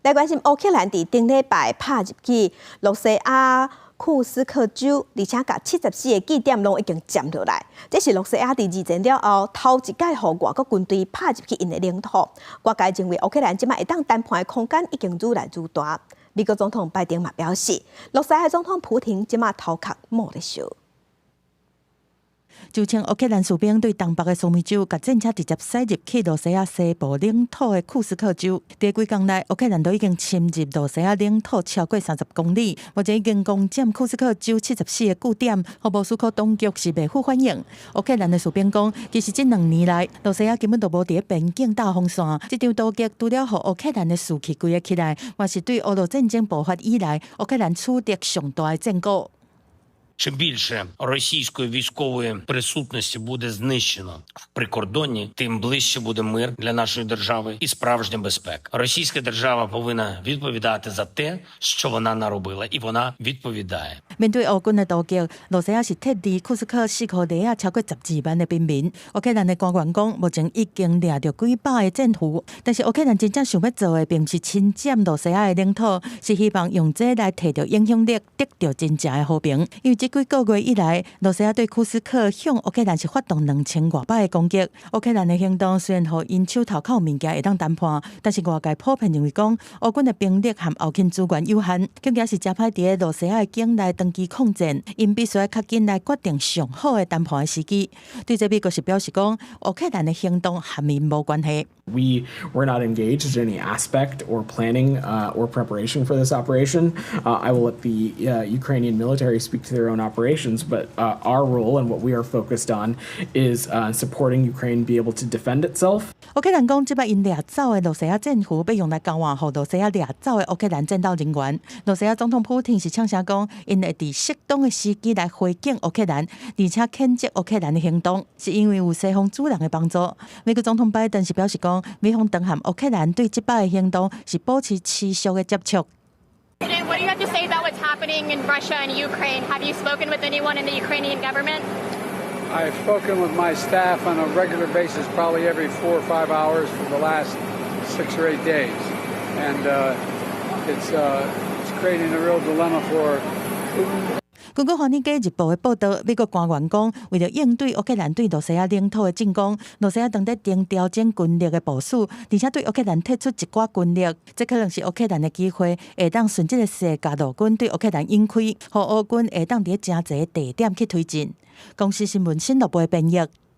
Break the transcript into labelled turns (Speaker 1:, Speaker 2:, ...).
Speaker 1: 來關心烏克蘭佇頂禮拜拍入去羅西亞庫斯克州，而且共74個據點攏已經佔落來。這是羅西亞佇二戰了後頭一擺予外國軍隊拍入去𪜶的領土。外界認為烏克蘭這擺會當談判的空間已經愈來愈大。美國總統拜登嘛表示，羅西亞總統普廷這擺頭殼冒咧燒。
Speaker 2: 就稱烏克蘭士兵對東北的蘇米州，共戰車直接駛入去羅西亞西部領土的庫斯克州。佇幾工內，烏克蘭都已經侵入羅西亞領土超過30公里，目前已經攻佔庫斯克州74個據點，予莫斯科當局是袂赴反應。烏克蘭的士兵講，其實這2年來，羅西亞根本就無佇邊境搭防線。這場突擊除了予烏克蘭的士氣規個起來，嘛是對烏俄戰爭爆發以來，烏克蘭取得上大的戰果。
Speaker 3: Чим більше російської військової присутності буде знищено в прикордонні, тим ближче буде мир для нашої держави і справжня безпека. Російська держава повинна відповідати за те, що вона наробила, і вона відповідає.
Speaker 2: 面對烏軍的突擊，羅西亞是撤離庫斯克四箍里仔超過12萬的平民。烏克蘭的官員講，目前已經掠著幾百个戰俘，但是烏克蘭真正想欲做的，並毋是侵佔羅西亞的領土，是希望用這來提著影響力，得著真正的和平。因為這幾個月以來，羅西亞對庫斯克向烏克蘭是發動2500個攻擊。烏克蘭的行動雖然予𪜶手頭較有物件會當談判，但是外界普遍認為講，烏軍的兵力和後勤資源有限，更加是誠歹佇羅西亞的境內長期抗戰，𪜶必須愛較緊來決定上好的談判的時機。對這美國是表示講，烏克蘭的行動和𪜶無關係。
Speaker 4: We were not engaged in any aspect or planning or preparation for this operation. I will let the Ukrainian military speak to their own operations, but our role and what we are focused on is supporting Ukraine be able to defend itself.
Speaker 2: 烏克蘭講，這擺𪜶掠走的羅西亞戰俘，欲用來交換予羅西亞掠走的烏克蘭戰鬥人員。羅西亞總統普廷是嗆聲講，𪜶會佇適當的時機來回敬烏克蘭，而且譴責烏克蘭的行動，是因為有西方主人的幫助。美國總統拜登是表示講，美方當和烏克蘭對這擺的行動是保持持續的接觸。
Speaker 5: What do you have to say about what's happening in Russia and Ukraine? Have you spoken with anyone in the Ukrainian government?
Speaker 6: I've spoken with my staff on a regular basis, probably every 4 or 5 hours for the last 6 or 8 days. And it's creating a real dilemma for Putin.
Speaker 2: 根據《華爾街日報》的報導，美國官員講，為著應對烏克蘭對羅西亞領土的進攻，羅西亞當咧正調整軍力的部署，而且對烏克蘭撤出一寡軍力，這可能是烏克蘭的機會，會當順這个勢，共羅軍對烏克蘭引開，予烏軍會當佇誠濟地點去推進。公視新聞新樂部的編譯。